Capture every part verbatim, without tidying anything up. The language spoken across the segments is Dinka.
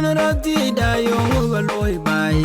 Rɔt thiëëcda yöŋö ba luɔi baai,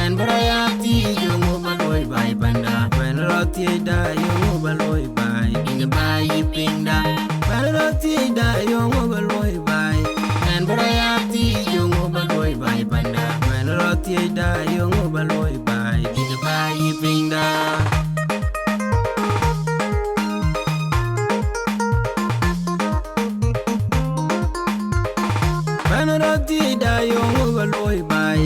ɛn bï rɔt ya thiëëc yöŋö ba luɔi baai panda. Bɛ̈n rɔt thiëëcda yöŋö ba luɔi baai, yïn baai yï piŋda. Bɛ̈n rɔt thiëëcda yöŋö ba luɔi baai, ɛn bï rɔt ya thiëëc yöŋö ba luɔi baai panda. Bɛ̈n rɔt thiëëcda yöŋö ba luɔi baai, yïn baai yï piŋda. Bɛ̈n rɔt thiëëcda yöŋö ba luɔi baai,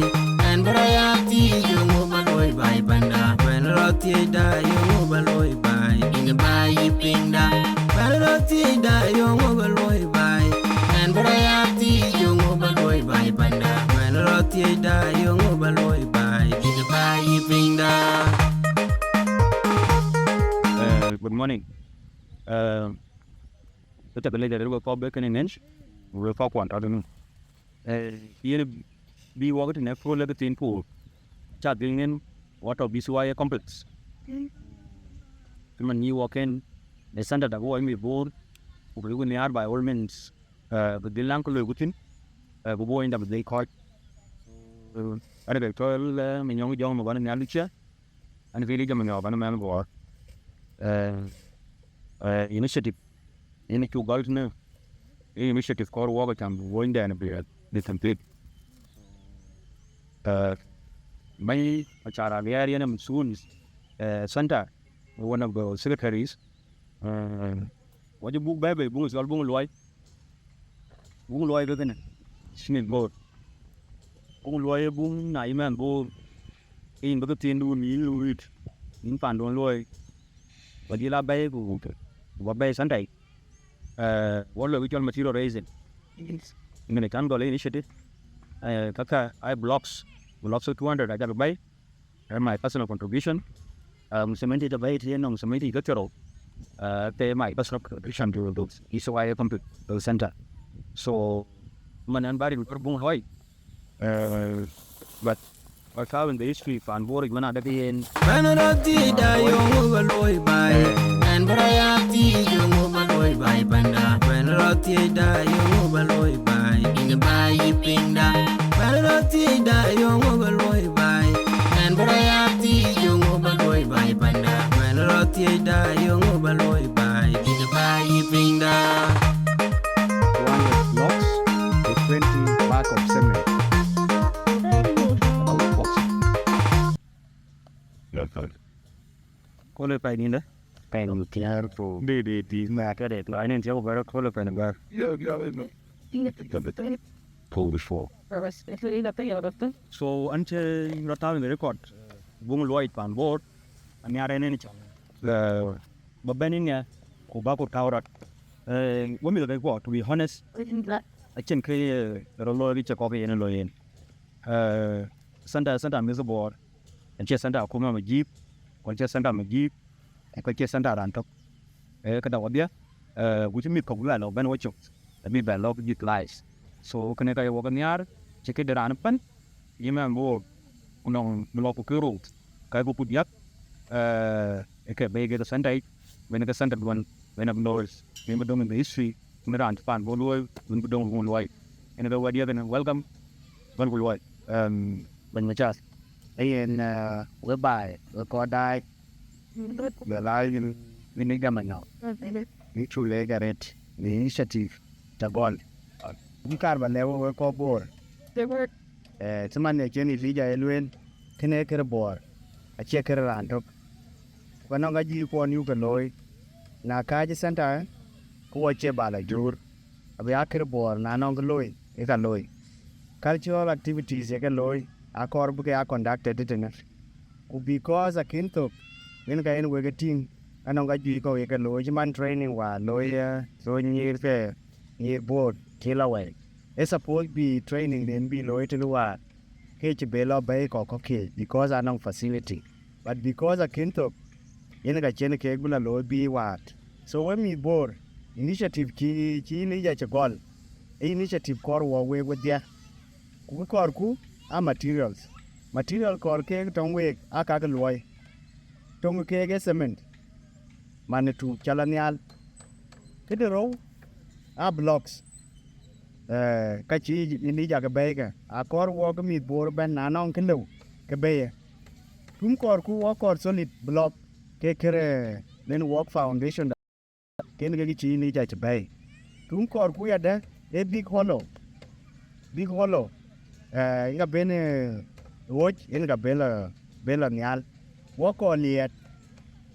ɛn bï rɔt ya thiëëc yöŋö ba luɔi baai panda. Bɛ̈n rɔt thiëëcda yöŋö ba luɔi baai, yïn baai yï piŋda. Bɛ̈n rɔt thiëëcda yöŋö ba luɔi baai, ɛn bï rɔt ya thiëëc yöŋö ba luɔi baai panda. Bɛ̈n rɔt thiëëcda yöŋö ba luɔi baai, yïn baai yï piŋda. Eh, good morning. Eh, Ëtɛ̈k lec arëët wek kɔc bï kënë ŋɛ̈ny, wek kɔc kuan tɔ̈ tënë. Eh, yen bï wɔk tënë kööl lek thiin puur, ca dhil ŋen wɔ tɔ̈ B C Y A complex. Cïmën yï wɔk en, në center da bï wɔ mïth Bor, ku bï ku nhiaar by all means, eh, bï dhil naŋ kë loi ku thïn, eh, ku bï wɔ yïndam dhil kɔc. Eh, ade kek tɔ̈, eh, Manyɔŋ Jɔŋ, Mabana Nhial Lucia, an kë lec jam nyɔk an mɛn Bor. Eh, eh, initiative, yen cuk gɔl tënë, yen initiative kɔɔr wɔk acam bï wonydɛn bï, bï complete. Eh, bɛ̈ny Macar Aliɛɛr yen ë methul, eh, center, one of the secretaries. Eh, wɔ cï buk bɛ̈ɛ̈i bei buŋ cɔl buŋ luɔi, buŋ luɔi ke kënë, cï mïth Bor. Buŋ luɔi ee buŋ na yï mɛnh Bor, ke yïn bï këthiindun yïn luui, yïn pandun luɔi, ba dhil a bɛ̈ɛ̈i ku, ku ba bɛ̈ɛ̈i center yic. Eh, wɔ lɔ kë cɔl material raising. Ëmën ë can gɔl initiative, eh, käkkä aa blocks, blocks two hundred acak bɛ̈ɛ̈i, eh, my personal contribution. Um, cement të bɛ̈ɛ̈i të nɔŋ cement ke thiërrou, eh, ke my personal contribution to the B C Y A complex, the center. So, man an bari buŋ luɔi, eh, but, but how in the history pan Bor yic man adek yen. Bɛ̈n rɔt thiëëcda yöŋö ba luɔi baai, ɛn bï rɔt ya thiëëc yöŋö ba luɔi baai panda. Bɛ̈n rɔt thiëëcda yöŋö ba luɔi baai, yïn baai yï piŋda. Bɛ̈n rɔt thiëëcda yöŋö ba luɔi baai, ɛn bï rɔt ya thiëëc yöŋö ba luɔi baai panda. Bɛ̈n rɔt thiëëcda yöŋö ba luɔi baai, yïn baai yï piŋda. Two hundred blocks with twenty bag of cement. Kööl ë pɛɛi nïn dë? Pɛɛi nïn thiäär ku. Di, di, di. Mɛ ke de, ai nïn thiäär ku bɛ̈t kööl ë pɛɛi nïn bɛ̈t. Pull before. So, an cï rɔt tääu in the record, buŋ luɔi pan Bor, an nhiaar en en cɔl. Eh, ba bɛ̈n in ŋɛ, ku ba ku tääu rɔt. Eh, wɔ mïth ke kuɔ, to be honest, acïn kë, eh, rɔt looi kë cï kɔ̈k yen looi yen. Eh, center, center mïth Bor, acie center akuma Majip, ku acie center Majip, ku acie center raan tök. Eh, këda wɔdhia, eh, ku cï mïth kɔ̈k bï bɛ lɔ bɛ̈n wɔ cök, bï bɛ lɔ utilize. So, kënë ka ye wɔ ke nhiaar, cï këde raan ëbɛ̈n, yï mɛnh Bor, ku nɔŋ bï lɔ ku kë rou, ka ku ku diäk, eh, ë ke bɛ̈i ke center yic, bɛ̈n ke center duɔ̈n, bɛ̈n abï looi, bɛ̈n bï döŋ in the history, bɛ̈n raan cï pan Bor luɔi, bɛ̈n bï döŋ buŋ luɔi. Yen ke wɛ̈t diäk ënë, welcome, bɛ̈n ku luɔi. Em, bɛ̈ny Macar. Ee yen, eh, we baai, we kɔc daai, we laai yïn, yïn ë jam anyɔk. Yïn cuk leec arëët, në initiative të gɔl. Bï kaar ba lɛ̈k we, we kɔc Bor. Eh, cï man ë cïn Elija ye lueel, kënë ee kërë Bor, acie kërë raan tök. Ku anɔŋ ka juëc kuɔn yuk ke looi. Na kääc center, ku wɔ cie ba lɔ juur. Abï aa kërë Bor, na nɔŋ kë looi, ë ka looi. Cultural activities ye ke looi, akɔɔr bï ke aa conducted tëtënë. Ku because akën thök, yen ka yen wek e tïŋ, anɔŋ ka juëc kɔ̈k ye ke looi, cï man training wäär looi, eh, looi nyïïr ke, nyïïr Bor, cï lɔ wɛ̈i. Ë suppose bï training den bï looi tënë wäär, ke cï be lɔ bɛ̈i kɔ̈k kɔ̈k kiëc, because anɔŋ facility. But because akën thök, yen ka cïn kek bï lɔ looi bï waat. So we mïth Bor, initiative cï, cï Elija cï gɔl, ee initiative kɔɔr wɔ week wedhia. Ku kë kɔɔrku aa materials. Material kɔɔr keek tɔŋ week aa kak luɔi. Tɔŋ keek ee cement, man ë tuuc cä lɔ nhial. Këde rou aa blocks. eh, ka cï Elijah ke bɛ̈ɛ̈ikë, akɔɔr wɔk mïth Bor ëbɛ̈n, na nɔŋ kë lëu ke bɛ̈ɛ̈i. Tum kɔɔrku wɔ kɔɔr solid block ke kërë len wɔk foundation da, ken ke cï Elijah cï bɛ̈ɛ̈i. Tum kɔɔrku yadë ee big hollow, big hollow, eh, yen ka ben, eh, ɣöc, yen ka ben lɔ, ben lɔ nhial. Wɔ kɔɔr liɛɛt,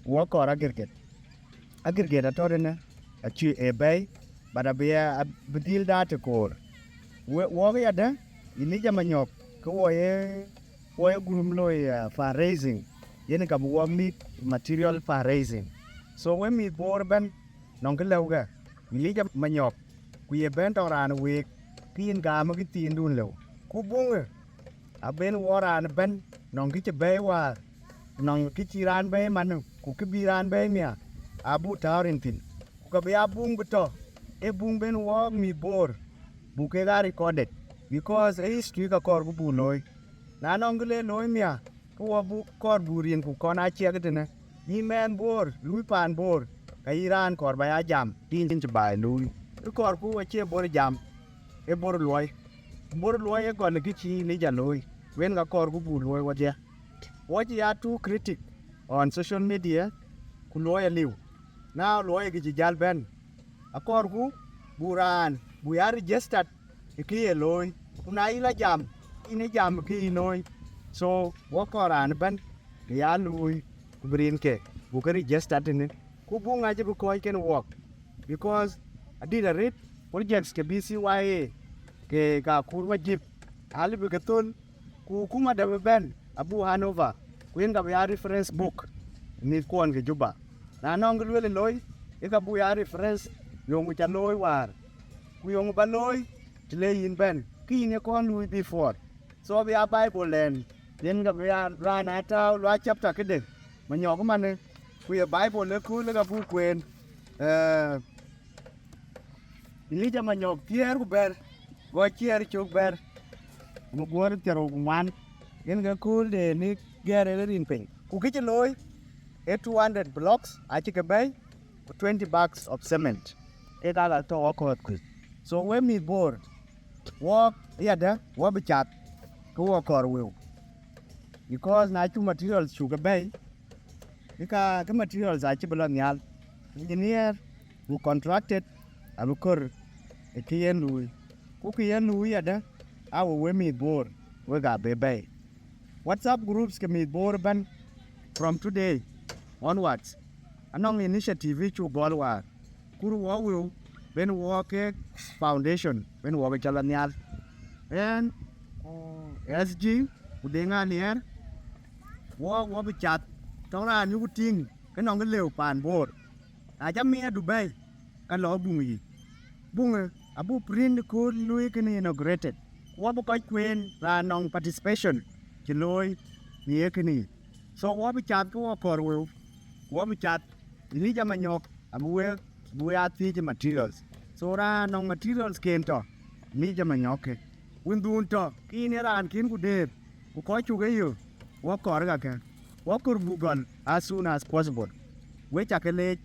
wɔ kɔɔr aggregate. Aggregate atɔ̈ tënë, acï ë bɛ̈ɛ̈i, but abï, abï dhil daat të koor. We, wɔk yadë, Elijah Manyɔk, ke wɔ ye, wɔ ye gurum looi, uh, fundraising, yen ka bï wɔk mïth material fundraising. So we mïth Bor ëbɛ̈n, nɔŋ kë lëukë, Elijah Manyɔk, ku ye bɛ̈n tɔŋ raan week, ke yïn gaamë kë thiindun lëu. Ku buŋë, aben wɔ raan ëbɛ̈n, nɔŋ kë cï bɛ̈ɛ̈i wäär, nɔŋ kë cï raan bɛ̈ɛ̈i manë, ku kë bï raan bɛ̈ɛ̈i mia, abuk tääu rin thïn. Ku ka bï aa buŋ bï tɔ̈, ee buŋ ben wɔɔk mïth Bor, buk kek aa recorded, because ee history ka kɔɔrku buk looi. Na nɔŋ kë le looi mia, ke wɔ buk kɔɔr buk rin ku kɔn aa ciɛk tënë. Yïn mɛɛn Bor, luui paan Bor, ka yï raan kɔɔr ba ya jam, yïn cï baai luui. Kë kɔɔrku acie Bor jam, ee Bor luɔi. Bor luɔi ee gɔl kë cï Elijah looi, wen ka kɔɔrku buk luɔi wɔdhia. Wɔ cï ya too critic on social media, ku luɔi aliu. Na luɔi kë cï jäl bɛ̈n, akɔɔrku buk raan, buk ya registered ë kë ye looi. Ku na yï la jam, yïn ë jam ë kë yï looi. So, wɔ kɔɔr raan ëbɛ̈n, bï ya luui, ku bï rinke, buk ke registered tënë. Ku buŋ acï bï kɔc kën wɔk, because adït arëët projects ke B C Y A, ke ka kur Majip, alë bï ke thöl, ku kum adɛ̈ bï bɛ̈n, abuk hand over, ku yen ka bï ya reference book, mïth kuɔn ke Juba. Na nɔŋ kë lueel ë looi, ë ka buk ya reference, yöŋ ca looi wäär, ku yöŋ ba looi, të le yïn bɛ̈n, kë yïn ye kɔn luui before. So bï ya Bible ɛn, yen ka bï ya raan aa tääu luac chapter këde, Manyɔk ëmanë, ku ye Bible ë kööl ë ka buk kueen, eh, Elijah Manyɔk thiëër ku bɛ̈t, gɔc thiëër cök bɛ̈t, ku guɔ̈ɔ̈r thiërrou ku ŋuan, yen ke kööl de ni gɛ̈ɛ̈r ë rin piny. Ku kë cï looi, ee two hundred blocks acï ke bɛ̈ɛ̈i, ku twenty bags of cement, ke ka ka tɔ̈ akɔ̈ɔ̈th kuc. So we mïth Bor, wɔk yadë, wɔ bï cath, ke wɔ kɔɔr wëu. Because na cuk materials cuk ke bɛ̈ɛ̈i, ke ka, ke materials acï bï lɔ nhial. Engineer ku contracted abï kɔɔr ë kë yen luui. Ku kë yen luui yadë, aa we, we mïth Bor, wek aa bï bɛ̈ɛ̈i. WhatsApp groups ke mïth Bor ëbɛ̈n, from today onwards, anɔŋ initiative cuk gɔl wäär. Kur wɔ wëu, ben wɔ ke foundation, ben wɔ ke cɔl anhial. Ɛn, ku S G, ku Deŋ Aliɛɛr, wɔ, wɔ bï cath, tɔŋ raan yuku tïŋ, ke nɔŋ kë lëu paan Bor. Na ca miɛɛt Dubai, ka lɔ buŋ yic. Buŋë, abuk print ë kööl luui kënë inaugurated. Ku wɔ bï kɔc kueen raan nɔŋ participation cï looi në ye kënë yic. So wɔ bï cath ke wɔ kɔɔr wëu, wɔ bï cath, Elijah Manyɔk abï wek, bï wek aa thiëëc ë materials. So raan nɔŋ materials ken tɔ̈, Elijah Manyɔk ke. Wëndhun tɔ̈, ke yïn ee raan kën ku deep, ku kɔc cuk e yök, wɔ kɔɔr kakë. Wɔ kɔɔr buk gɔl as soon as possible. Wek ca ke leec,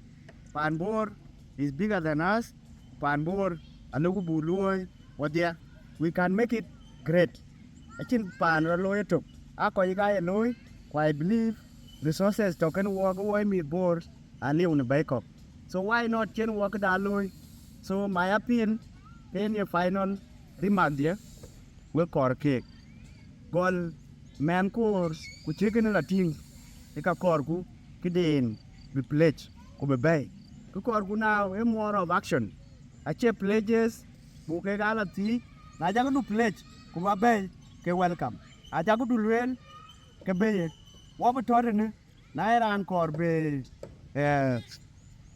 paan Bor is bigger than us, paan Bor alëku buk luööi wɔdhia. We can make it great. Acïn paan rɔt looi etök. Aa kɔc ka ye looi, ku I believe resources tɔ̈ kën wɔk wɔ mïth Bor aliu në bɛ̈i kɔ̈k. So why not cïn wɔk këda looi? So my appeal, ke yen ye final remark dië, wek kɔɔr keek. Gɔl mɛnh koor ku cï kënë la tïŋ, ë ka kɔɔrku këden bï pledge ku bï bɛ̈ɛ̈i. Kë kɔɔrku now ee more of action. Acie pledges, buk kek aa la thiëëc, na jakë du pledge, ku ba bɛ̈ɛ̈i, ke welcome. Ajakë du lueel, ke bɛ̈ɛ̈i, wɔ bï tɔ̈ tënë, na ye raan kɔɔr bï, eh,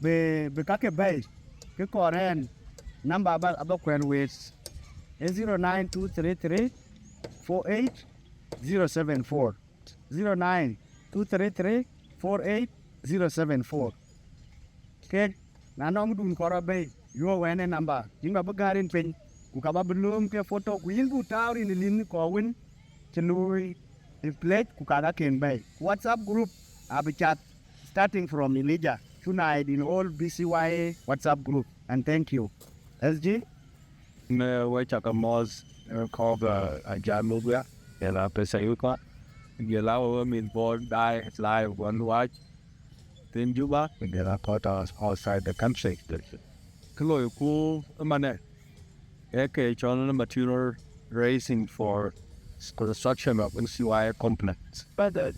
bï, bï kakë bɛ̈ɛ̈i, ke kɔɔr ɛn, number aba, aba kuɛ̈n wëët, ee zero nine two three three four eight zero seven four. Zero nine two three three four eight zero seven four. Kek, na nɔŋ dun kɔɔr abɛ̈ɛ̈i, yuɔ̈ɔ̈k wɛ̈n ë number, yïn ba bï gäär rin piny, ku ka ba bï lööm ke photo, ku yïn buk tääu rin ë lim kɔɔr wën cï looi ë pledge, ku ka ka ken bɛ̈ɛ̈i. WhatsApp group abï cath, starting from Elijah, tonight in all B C Y A WhatsApp group. And thank you. S G? Në wek cä ke mɔ̈ɔ̈th, në kɔ̈k, eh, ajam muk ya, jël a pesa yuka, jël a wek mïth bɔ̈ daai live wän wääc thïn Juba, jël a kɔ̈k outside the country. Kë loi ku ëmënë, ee ke cɔl në material raising for construction of N C Y complex. But, uh,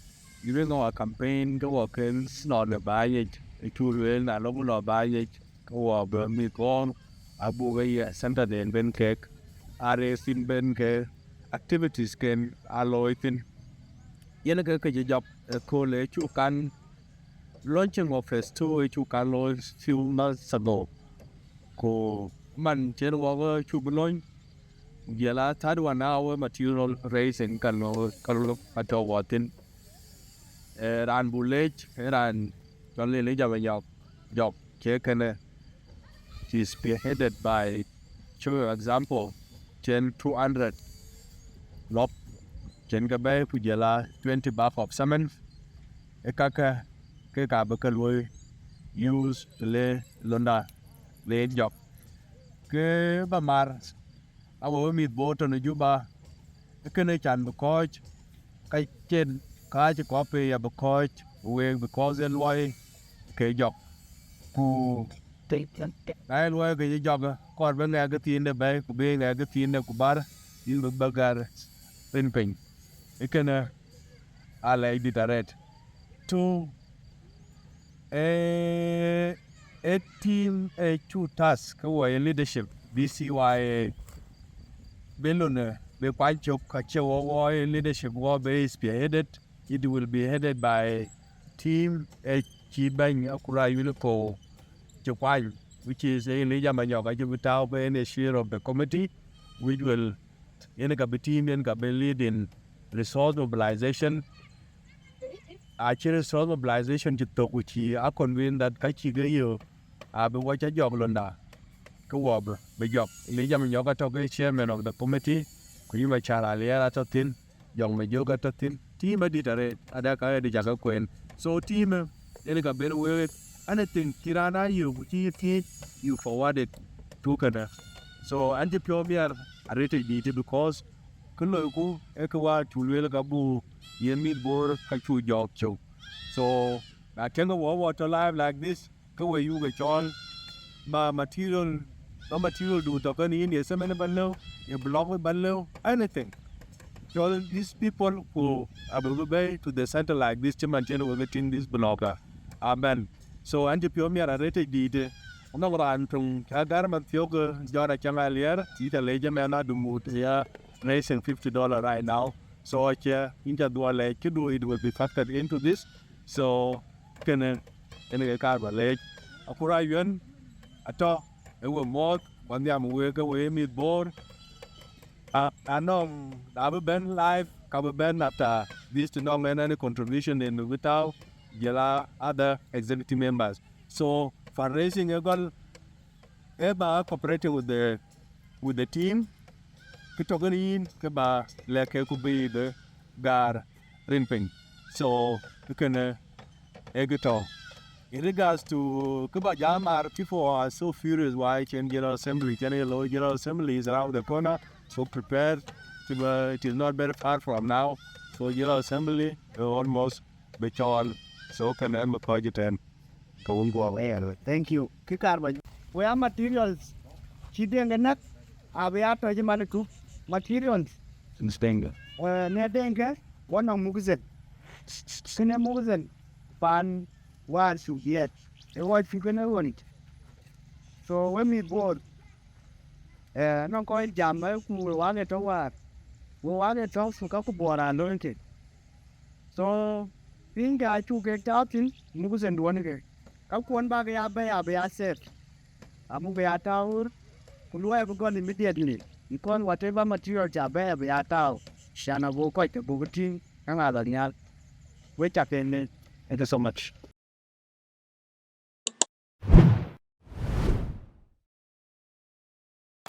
during our campaign, ke wɔ ke lɔ në bäny yic, ë cuk lueel na lɔ ku lɔ bäny yic, ke wɔ bï mïth kɔ̈ɔ̈r abuk ke ye center den ben kek, aa raise thïn ben ke activities ken aa looi thïn. Yen ke ke cï jɔk ëkööl ë cuk kan launching of phase two ë cuk kan looi few months ago. Ku man cïn wɔk cuk bï lony, ku jël a third one now material raising ka looi, ka looi ka tɔ̈ wɔ thïn. Eh, raan buk leec, eh, raan cɔl Elijah Manyɔk Jɔk, cie kënë, she spearheaded by, show example, cïn two hundred lɔp, cïn ke bɛ̈ɛ̈i ku jël a twenty bag of cement, ë kakë ke ka bï ke luɔi use të le londa le jɔk. Ke ba mar, awe we mïth Bor tɔ̈ në Juba, ë kënë can bï kɔ̈ɔ̈c, ka cïn kääc kɔ̈p ë ya bï kɔ̈ɔ̈c week, because ë luɔi ke jɔk. Ku na ye luɔi ke cï jɔk, kɔɔr bï ŋɛk ë thiinde bɛ̈ɛ̈i, ku bï ŋɛk ë thiinde ku bär, yïn bï bä gär rin piny. Ë kënë aa lɛc dït arëët. Two, ee, ee team ë cuk task ke wɔ ye leadership, B C Y A, bï lon, bï kuany cök, ka cie wɔ, wɔ ye leadership, wɔ bï spearheaded, it will be headed by team ë cï bɛ̈ny Akura Unico cï kuany, which is Elijah Manyɔk, acï bï tääu bï en a chair of the committee, which will, yen ka bï team, yen ka bï lead in resource mobilization. Acï resource mobilization cï thök, ku cï a convince that ka cï ke yök, abï wɔ cä jɔk londa, ke wɔ bï, bï jɔk. Elijah Manyɔk atɔ̈ ke chairman of the committee, ku yï Machar Alier atɔ̈ thïn, Jɔk Majök atɔ̈ thïn. Team adït arëët, ada ka ëdï cä ke kueen. So team, eh, yen ka ben wëët, anything cï raan a yök, ku cï yï thiëëc, you forward it to kënë. So an cï piɔ̈u miɛr arëët dït, because kë loiku, ee kë wäär cuk lueel ka buk ye mïth Bor ka cuk jɔɔk cök. So na tiɛ̈ŋkë wɔ, wɔ tɔ̈ live like this, ke we yuk ë cɔɔl, ma material, ma material du tɔ̈ kënë yïn, ye cement bä lëu, ye block bä lëu, anything. Cɔl these people ku abï bï bɛ̈ɛ̈i to the center like this, cï man cïn wek ë tïŋ this block, ah, abɛ̈n. So an cï piɔ̈u miɛr arëët dïïtë. Anɔŋ raan töŋ cä gär man thiɔ̈k, eh, John Acaŋ Alier, cï ca lec ëmɛn adumut ya raising fifty dollar right now. So acie yïn ca dhuɔl lɛc, këdu it will be factored into this. So kënë, kënë ke kaar bä leec. Akura Yuɛn atɔ̈ ë we mɔ̈ɔ̈th, bä nhiam wek ke we mïth Bor. A, anɔŋ, na bï bɛ̈n live, ka bï bɛ̈n after this, të nɔŋ ɛn any contribution in bï tääu, jël a other executive members. So fundraising ë gɔl, ë ba cooperating with the, with the team, kë tɔ̈ kënë yïn, kë ba lɛ̈k ke ku bï bï gaar rin piny. So kënë ee kë tɔ̈. In regards to kë ba jam, are people are so furious why cïn General Assembly, cïn ye looi, General Assembly is around the corner, so prepare to, uh, it is not very far from now. So General Assembly, uh, almost bï cɔɔl. So kënë ë më kɔc ëtɛ̈ɛ̈n, ke wun guɔ. Thank you. Kë kaar ba, we are materials, cï Deŋ ke näk, abï ya tɔ̈c man ë tuk materials. Deŋ ke. Eh, në Deŋ ke, wɔ nɔŋ mukzen. Kënë mukzen, pan wäär cuk yɛt. Ë ɣɔc cuk kënë ɣöt. So we mïth Bor, eh, nɔŋ kɔc jam, eh, ku we wak ë tɔ̈ wäär. We wak ë tɔ̈ ku ka ku Bor aa loi ke. So piny ke acuk kek tääu thïn, mukzen duɔ̈n ke. Ka kuɔn bä ke ya bɛ̈ɛ̈i abï ya safe. Abuk ke ya tääu ɣöt, ku luɔi abï gɔl immediately. Because whatever material ca bɛ̈ɛ̈i abï ya tääu. Can abuk kɔc ke buk tïŋ, ka ŋa la nhial. We cak en nen. Thank you so much.